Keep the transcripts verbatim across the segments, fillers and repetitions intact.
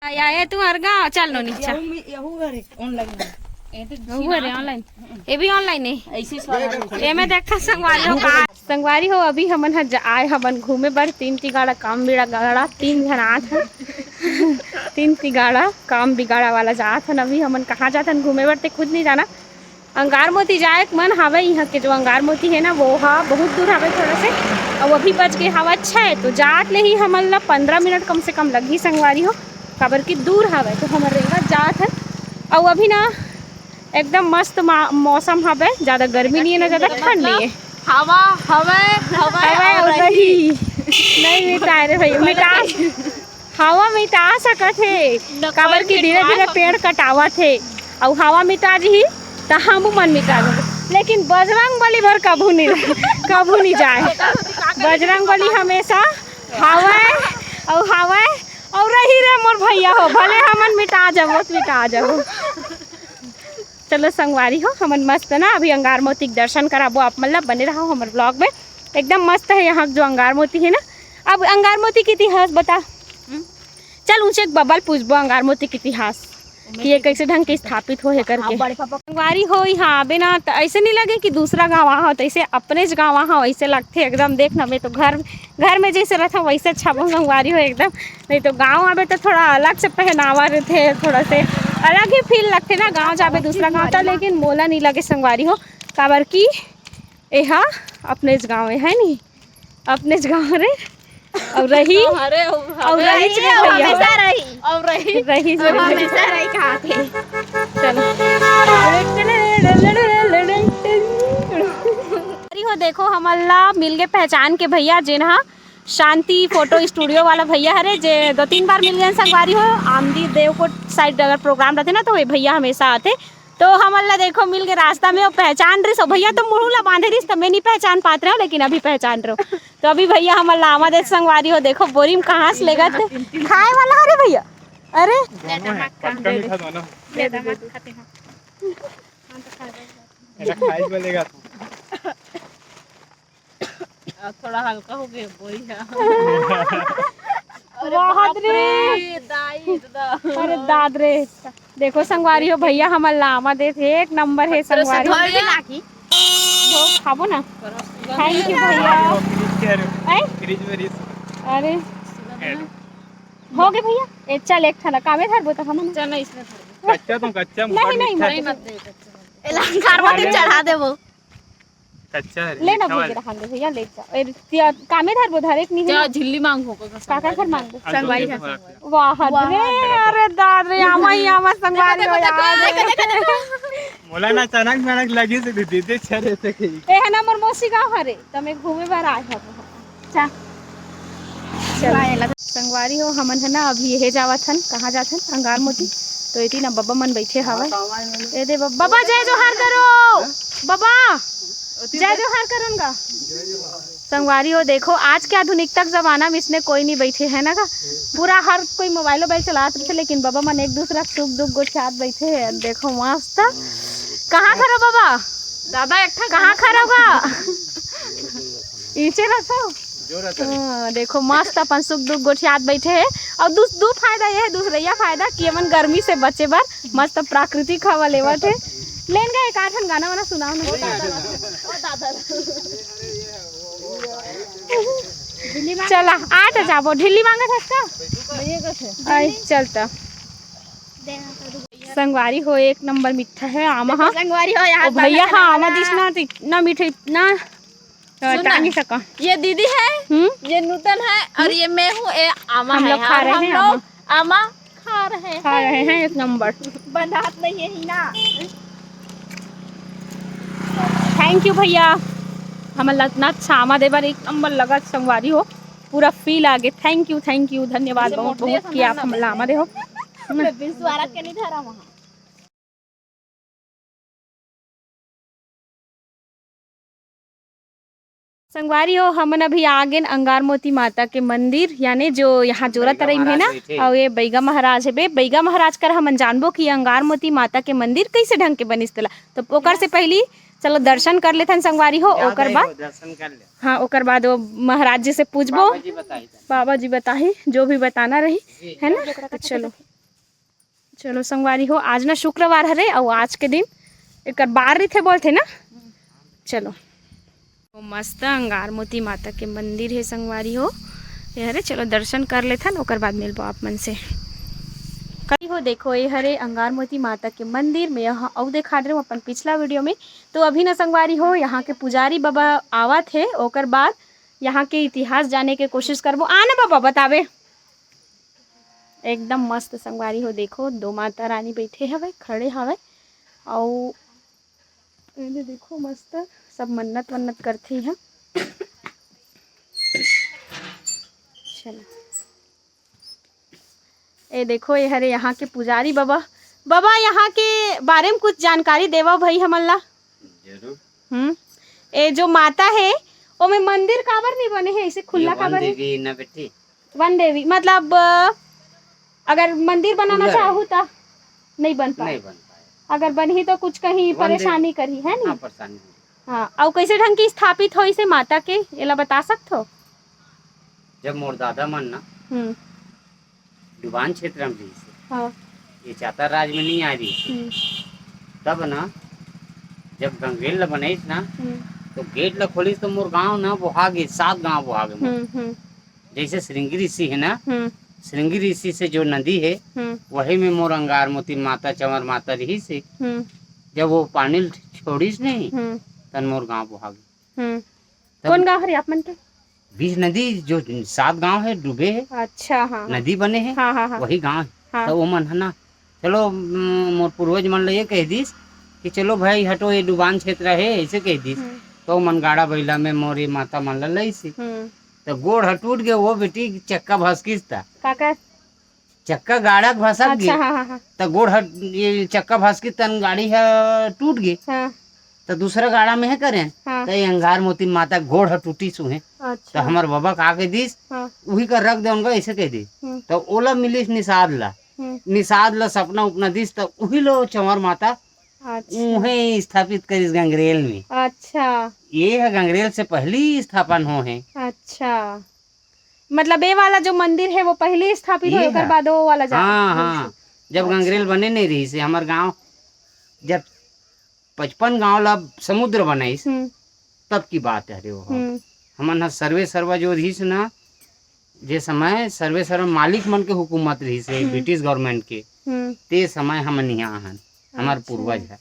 आया है तुम्हार गाँव, चल नोनी, चल। यहू में, यहू घर है, online में। यहू घर है online, ये भी online है। ऐसे सवाल है। ये मैं देखा संगवारी हो का। संगवारी हो, अभी हमन ह ज-, आए हमन घूमे बर, तीन तिगाड़ा काम बिगाड़ा, तीन झन आत हन। तीन तिगाड़ा काम बिगाड़ा वाला जात हन। अभी हमन कहाँ जात हन घूमे बर, ते खुद नहीं जाना। अंगार मोती जाए के मन हावय, इहाँ के जो अंगार मोती हे ना, वो हा बहुत दूर हावय थोड़ा से, अउ अभी बज गे हावय छै, तो जात ले ही हमन ला पंद्रह मिनट कम से कम लगही संगवारी हो, काबर कि दूर हावय, तो हमन रेंगत जात हन। अउ अभी ना एकदम मस्त मा-, मौसम हावय, ज्यादा गर्मी नहीं है ना ज्यादा ठंड नहीं है। हवा हवय, हवय हवय अउ अउ रही। रही। नहीं मिटाए रे भैया, मिटा हवा मिटा सकत हे, काबर कि धीरे-धीरे पेड़ कटावत हे, अउ हवा मिटा जही, त हमू मन मिटा जही। लेकिन बजरंग बली बर कभू नहीं, कभू नहीं जाए। बजरंग बली हमेशा हवय, अउ हवय, अउ रही रे मोर भैया हो, भले हमन मिटा जाबो, त मिटा जाबो। चलो संगवारी हो, हमन मस्त ना अभी अंगार मोती के दर्शन कराबो आप मन ला, बने रहो हमर vlog में। एकदम मस्त है यहाँ जो अंगार मोती है ना। अब अंगार मोती के इतिहास बता। हम्म? चल ऊंचे एक बबा ल पूछबो अंगार मोती के इतिहास कि ये कैसे ढंग के स्थापित हो है करके। हाँ, बड़े पापा। संगवारी हो यहाँ आबे ना तो ऐसे नहीं लगे कि दूसरा गाँव आ हो, तो ऐसे अपने ज गाँव आ हो, ऐसे लगते एकदम। देख ना, मैं तो घर, घर में जैसे रहता हूँ वैसे अच्छा बहुत संगवारी हो एकदम। नहीं तो गाँव आबे तो थोड़ा अलग से पहनावा रहते, थोड़ा से अलग ही feel लगते ना गाँव जाबे दूसरा गाँव तो, लेकिन मोला नहीं लगे संगवारी हो, काबर कि एहा अपनेच गाँव ए, है नी? अपनेच गाँव रे। अउ रही, अरे, अउ अरे, रही अरे, रे भैया। हमेशा रही। अउ रही। रही, अउ रही। हमेशा रही कहा थे। चलो। अरे हो, देखो, हमन ला मिल गए पहचान के भैया, जेन हा शांति फोटो स्टूडियो वाला भैया हरे, जे दो तीन बार मिल गए संगवारी हो। आमदी देवकोट side अगर program रहते ना, तो ये भैया हमेशा आते। तो हमन ला देखो मिल के रास्ता में वो पहचान रहिस, भैया तो मुंह ला बांधे रहिस, त मैं नहीं पहचान पात रहे हो, लेकिन अभी पहचान रहे हो। तो अभी भैया हमन ला आमा देत संगवारी हो, देखो बोरी में कहाँ से लेगत खाए वाला, अरे भैया, अरे दोनों है, खट्टा मीठा दोनों। ऐसा खाए वाले का। अब थोड़ा हल्का हो गया बोरी ह। अरे वाह बाप रे। रे, दाई दादा। अरे दाद रे। देखो संगवारी हो, भैया हमर ला आमा देत हे, एक नंबर हे संगवारी। धोए के लागी। धो, खाबो ना। Thank you भैया। फ्रिज में रिस। अरे। हो गए भैया। ए, चल एक ठन कामे धरबो तो हमन। चल ना, इसमें धर दे। कच्चा तो कच्चा, नहीं, नहीं, मीठा। मत दे, कच्चा मत दे। एला कारवा दिन चढ़ा देबो। कच्चा है, ले ना मीठा भूल वाला। रखा दे भैया, ले जा। ए, तिया, कामे धरबो, धरे के नहीं है जा, ना। झिल्ली मांगो, का, का, का का घर मांगो? संगवारी है। वाह, वाह। रे, अरे दाद रे, आमा ही आमा संगवारी हो यार। मोला ना अचानक, अचानक लगी से दे दे, छरे से कही। ए, है ना, मोर मौसी गाँव हरे, त मैं घूमे बर आए हव। अच्छा। चल। संगवारी हो, हमन ह ना अभी यहे जावत हन। कहाँ जात हन? अंगार मोती। तो एती ना बब्बा मन बैठे हवय। ए दे बब्बा, बब्बा जय जोहार करो। बब्बा, जय जोहार करो ना। संगवारी हो, देखो आज के आधुनिकता के जमाना में इसने कोई नहीं बैठे है ना का, पूरा हर कोई मोबाइल वोबाइल चलात रहिथे, लेकिन बब्बा मन एक दूसरा के सुख दुख गोठियात बैठे है। देखो मस्त। कहाँ खरो बब्बा? दादा एक ठन कहाँ खरो गा? इचे रथो। हाँ, देखो मस्त अपन सुख दुख गोठियात बैठे हे। अउ दू, दू फायदा ये हे, दूसरैया फायदा कि एमन गर्मी से बचे बर मस्त प्राकृतिक हवा लेवत हे। लेन गए एक आठन गाना वाना सुनाओ ना। चला, आ तो जाबो, ढिल्ली मांगत हस का? आई, चल त। संगवारी हो, एक नंबर मीठा है आमा हा। संगवारी हो, यहाँ ओ भैया, हाँ, आमा दिस ना, तो इतना मीठा, इतना, अ, सुन ना, टांग ही सका। ये दीदी है, हम्म? ये नूतन है और ये मैं हूँ, ये आमा हम है। लोग खा और रहे हम हैं लोग आमा। आमा खा रहे हैं। खा रहे हैं एक नंबर। बंधात नहीं है ही ना। Thank you भैया, हमन ला इतना अच्छा आमा दे बर। एक नंबर लगत संगवारी हो, पूरा feel आ गे। Thank you, thank you, धन्यवाद बहुत बहुत कि आप हमन ला आमा दे हो। बिस्वारत के नहीं धरा वहाँ। संगवारी हो, हमन अभी आ गेन अंगार मोती माता के मंदिर, यानी जो यहाँ जोरा तरई में है ना, अउ ये बैगा महाराज है बे। बैगा महाराज कर हमन जानबो कि अंगार मोती माता के मंदिर कैसे ढंग के बनिस तेला। तो ओकर से पहली चलो दर्शन कर लेथन संगवारी हो, ओकर बाद दर्शन कर ले। हाँ, ओकर बाद वो महाराज जी से पूछबो, बाबा जी बताही, जो भी बताना रही, है ना। तो चलो। चलो संगवारी हो, आज ना शुक्रवार हरे, अउ आज के दिन एकर बार रिथे बोलथे ना। चलो, तो मस्त अंगार मोती माता के मंदिर हे संगवारी हो, ये हरे। चलो दर्शन कर लेथन, ओकर बाद मिलबो आप मन से। कई हो देखो, ये हरे अंगार मोती माता के मंदिर में, यहाँ अउ देखा रहे हो अपन पिछला वीडियो में। तो अभी ना संगवारी हो, यहाँ के पुजारी बाबा आवत हे, ओकर बाद यहाँ के इतिहास जाने के कोशिश करबो। आना बाबा बतावे। एकदम मस्त संगवारी हो, देखो दो माता रानी बैठे हवे, खड़े हवे, अउ एदे देखो मस्त सब मन्नत वन्नत करथे इहाँ। चलो, ए देखो, ये हरे यहाँ के पुजारी बाबा। बाबा, यहाँ के बारे में कुछ जानकारी देवा भाई हमन ला। जरूर। हम्म, ए जो माता हे, ओमे मंदिर काबर नहीं बने हे, ऐसे खुल्ला ये वन काबर हे? देवी ना बेटी। वन देवी, मतलब, अ, अगर मंदिर बनाना खुला रहे। चाहू त नहीं बन पाए। नहीं बन पाए। अगर बनही तो कुछ कहीं वन देवी। परेशानी करही, है नी? हाँ, परेशानी होही। हाँ, अउ कैसे ढंग की स्थापित होइस हे माता के, एला बता सकथो? जब मोर दादा मन ना हम्म। डुबान क्षेत्र में रहिस हे, हाँ। ये चातर राज में नहीं आ रहिस हे। हम्म। तब ना जब गंगरेल ला बनाइस ना, हम्म। तो गेट ला खोलिस तो मोर गांव ना बोहा गे, सात गांव बोहा गे मोर। हम्म, हम्म। जैसे श्रृंगी ऋषि हे ना, हम्म। श्रृंगी ऋषि से जो नदी हे, हम्म। वही में मोर अंगार मोती माता, चंवर माता रहिस हे। हम्म। जब वो पानी ल छोड़िस नहीं, हम्म। तन मोर गांव बोहा गे। हम्म। तब कौन गांव हरे आप मन के? बीच नदी जो सात गांव हे, डूबे हे, अच्छा, हाँ, हाँ। नदी बने हे, हाँ, हाँ, हाँ। वही गांव हे। हाँ। तो वो मन हे ना, चलो, म-, मोर पूर्वज मन ल ये कह दिस कि चलो भाई हटो, ये डुबान क्षेत्र हे, ऐसे कह दिस। हम्म। तो मन गाड़ा बैला में मोर ये माता मन ल लइस हे। हम्म। तो गोड़ ह टूट गे, वो बेटी चक्का भसकिस ता। काकर? चक्का गाड़ा के भसक गे। अच्छा, हाँ, हाँ, हाँ। त गोड़ ह, ये चक्का भसकिस तन गाड़ी ह टूट गे। हाँ। त दूसरा गाड़ा में हे करेन। हाँ। त ये अंगार मोती माता गोड़ ह टूटिस उहें। अच्छा। त हमर बाबा का के दिस, हाँ। उही कर रख दे उनका, ऐसे कह दी। हम्म। त ओला मिलिस निषाद ला। हम्म। निषाद ला सपना उपना दिस, त उही लो चंवर माता अच्छा। उहें स्थापित करिस गंगरेल में। अच्छा। ये ह गंगरेल से पहली स्थापन हो हे। अच्छा। मतलब, ये वाला जो मंदिर हे, वो पहली स्थापित ये होय, ओकर है। बाद वो वाला जा-, हाँ, हाँ। जब अच्छा। गंगरेल बने नहीं रहिस हे, हमर गांव जब पचपन गांव ला समुद्र बनाइस, हम्म। तब की बात हरे वो। हम्म। हमन ह सर्वे सर्वा जो रहिस ना, जे समय सर्वे सर्वा मालिक मन के हुकूमत रहिस हे, हम्म। ब्रिटिश गवर्नमेंट के, हम्म। ते समय हमन इहाँ आहन, हमर अच्छा। पूर्वज ह।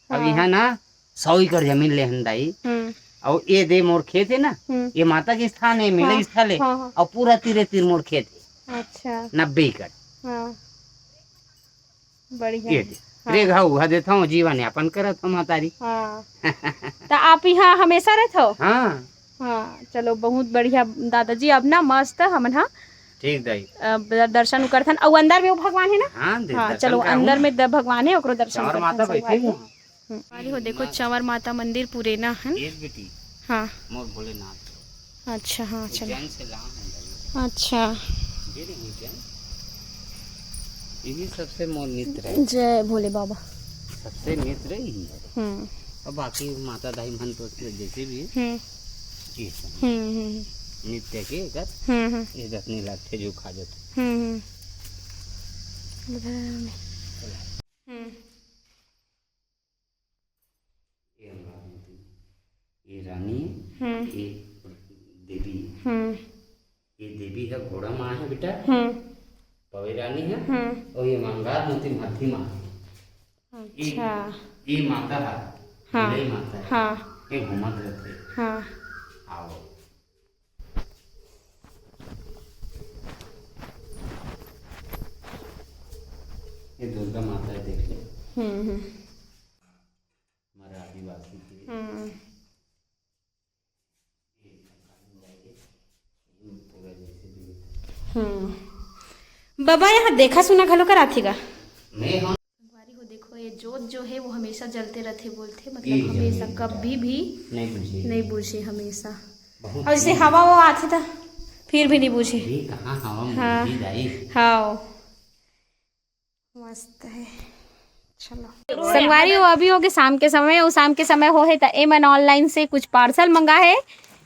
अब हाँ। इहाँ ना सौ एकड़ जमीन लेहन दाई। हम्म। अउ ये दे मोर खेत हे ना, हम्म। ये माता के स्थान हे, मिलई हाँ, स्थल हे, हाँ, हाँ। अउ पूरा तीरे तीर मोर खेत हे। अच्छा। नब्बे एकड़। हाँ। बढ़िया ये हे। दे। हाँ। रेघा उघा देथव, जीवन यापन करत हव महतारी। हाँ। त आप इहाँ हमेशा रहिथव? हाँ। हाँ, चलो, बहुत बढ़िया दादाजी। अब ना मस्त हमन ह, ठीक दाई। अ, ब-, दर्शन करथन। अउ अंदर में वो भगवान हे ना? हाँ, दे-, हाँ, दर्शन चलो, करहूँ। अंदर में द-, भगवान हे, ओकरो दर्शन चंवर करथन माता संगवारी बैठे हो। हे। हम्म। अरे हो, देखो, चंवर माता मंदिर पुरेना हे ना? ये बेटी, हाँ। मोर भोलेनाथ। अच्छा, हाँ, चलो। उज्जैन से लाए हैं भाई। अच्छा। ये नहीं उज्जैन। ये भी सबसे मोर मित्र है। जय भोले बाबा। सबसे मित्र ही है। हम्म। अब बाकी माता दाई मन तो उसमें जैसे भी है। हम्म। ये सब। हम्म, हम्म, हम्म। नित्य के एकर। हम्म, हम्म। ये दतनी लागथे जो खा जाथे। हम्म, हम्म। हम्म। ये अंगार मोती, ये रानी, हम्म। ये देवी। हम्म। ये देवी ह घोड़ा म आहे बेटा, हम्म। पवे रानी ह, हम्म। अउ ये अंगार मोती म हाथी म आहे। अच्छा। ये, ये माता ह, हाँ। बिलई माता ह। हाँ। ये घूमत रथे। हाँ। आओ। ये दुर्गा माता है, देख ले। हम्म, हम्म। हमारे आदिवासी के हम्म। पूरा जैसे भी। हम्म। बाबा, यहाँ देखा सुना घलो कराथे गा? मैं हम संगवारी हो, देखो, ये जोत जो है, वो हमेशा जलते रहते बोलते, मतलब, ये हमेशा, जलते कभी रहता है। भी नहीं बुझे। नहीं बुझे, हमेशा। बहुत और जैसे तेज। हवा वो आथे था, फिर भी नहीं बुझे। अभी कहाँ हवा में हाँ। बुझी जाई? हाँ, मस्त है। चलो, संगवारी हो, अभी हो गए शाम के समय, और शाम के समय हो है, तो ए मन ऑनलाइन से कुछ पार्सल मंगा है,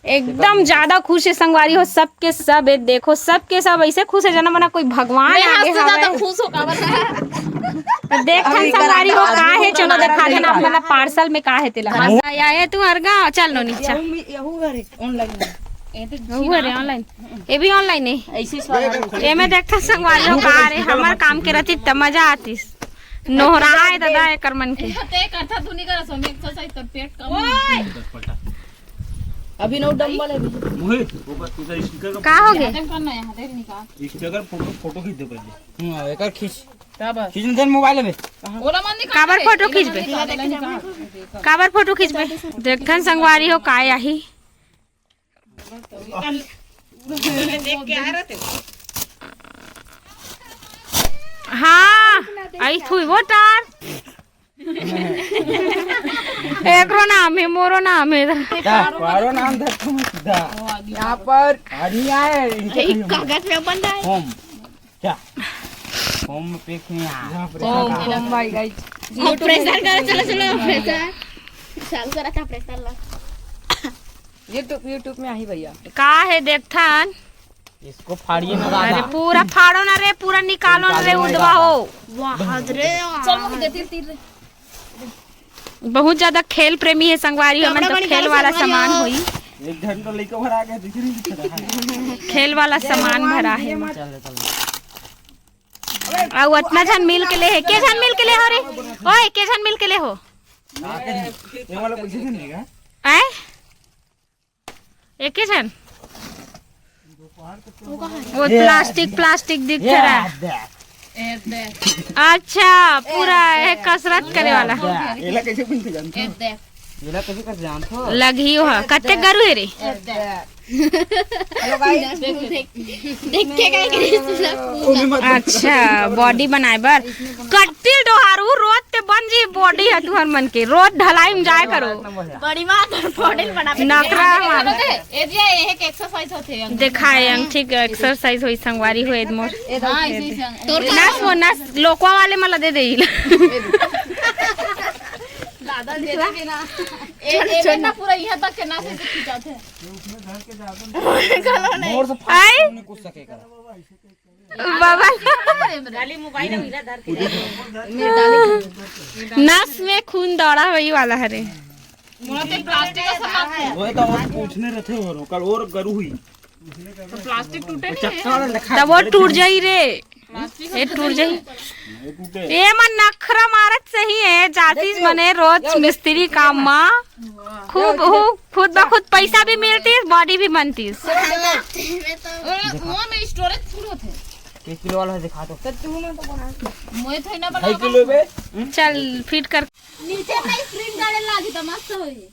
एकदम ज्यादा खुश है संगवारी हो, सबके सब, ए देखो, सबके सब ऐसे खुश है, जना मना कोई भगवान मैं आगे हद से ज्यादा हवे। खुश हो, काबर है? देखथन संगवारी हो का हे, चलो देखाथन आप मन ला पार्सल में का हे तेला। मजा आए तुंहर गाँव, चल नोनी, चल। यहू में, यहू हरे online में। ए तो यहू हरे online, ये भी online हे। ऐसे स्वाद आथे। एमे देखथन संगवारी हो का रे, हमर काम के रतिस त मजा आतिस। नोहरा हे दादा एकर मन के। ते करथा तू नहीं कर, सोमी exercise कर, पेट कम ओए। अभी नौ डंबल है अभी। मोहित, वो पर तू तो sticker का का हो गया? हाथे में करना है, हाथे में निकाल। Sticker फोटो, फोटो खींच दे पहले। हम्म, एकर खींच। का बात? खींच दे मोबाइल में। ओला मन निकाल काबर दे। फोटो खींचबे? निकाल दे, निकाल दे। काबर फोटो खींचबे? देखथन संगवारी हो काय आही। देख के आ रहे थे। हाँ, आई थुई वो टार। एकरो नाम हे, मोरो नाम हे। क्या? तुम्हारो नाम धर तुम सीधा। यहाँ पर आदमी आए, इनके ए, कहीं कागज में बन रहा है। Form। क्या? Form में पे नहीं आया। यहाँ पर ओम, ओम भाई, guys। ओ, pressure करो, चलो, चलो, pressure। चालू करा था pressure ला। YouTube, YouTube में आही भैया। का हे देखथन? इसको फाड़िए ना दादा। अरे पूरा फाड़ो ना रे, पूरा निकालो ना रे, निकालो ना उदवा दादा। हो। वाह रे। चल, मुझे दे, तीर, तीर रे। बहुत ज्यादा खेल प्रेमी हे संगवारी हो, हमन तो खेल वाला सामान होई। एक घंटा लेके भरा गया, दिख नहीं दिख रहा है। खेल वाला सामान भरा हे। चल, चल। अउ अतना झन मिल के ले हे, के झन मिल के ले हो रे? ओए, के झन मिल के ले हो? ये वाला पैसे नहीं का? आए? एके झन? वो plastic, plastic दिख रहा है। अच्छा, पूरा ये कसरत करे वाला। एला कैसे बुनथे जानथो? एला कैसे कर जानथो? लगही हो, कत्ते गरु हे रे? Hello guys। देख, देख के काय करे तू सब? अच्छा, body बनाए बर। कट्टिल डोहारू, रोज ते बन जी body हे तुहर मन के, रोज ढलाई में जाए करो। बड़ी बात है, body बना। नखरा मार। ए दिया, ये एक exercise होथे, अंग। दिखाए अंग, ठीक है, exercise होई, संगवारी होए मोर। हाँ, इसी से अंग। तोर नस वो नस लोकवा वाले मला दे दे। दादा दे दे ना। ए, ए बेटा पूरा यहाँ तक के नस ऐसे खिंचाथे। मोर से फास्ट नहीं कुछ सके करा। बाबा। नस में खून दौड़ा वही वाला हरे। मोला तो प्लास्टिक का सामान है। वो तो और पूछने रहते हो, कल और गरु हुई। तो प्लास्टिक टूटे नहीं है। चक्का वाला लखा तब वो टूट जाई रे। ये टूट जाई। ये टूटे। ये मन नखरा मारत सही है, जातीस मने रोज मिस्त्री काम मा। खूब, खूब, खुद ब खुद पैसा भी मिलतीस, body भी बनतीस। वो, वो में storage full होथे। एक किलो वाला है, दिखा दो। तो तू मैं तो बना। मोए थोड़ी ना ढाई बनाओ। किलो बे। चल, fit कर। नीचे का spring डाले लागी तो मस्त होई।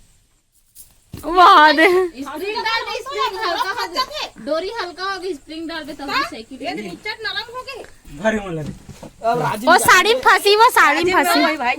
वाह दे। Spring डाल दे, spring हल्का हो जाए। डोरी हल्का होगी, spring डाल दे तब साइकिल। ये तो नीचे नरम हो गई। घरे में लगे। अब राजी ओ, साड़ी में फंसी, वो साड़ी में फंसी। भाई, भाई।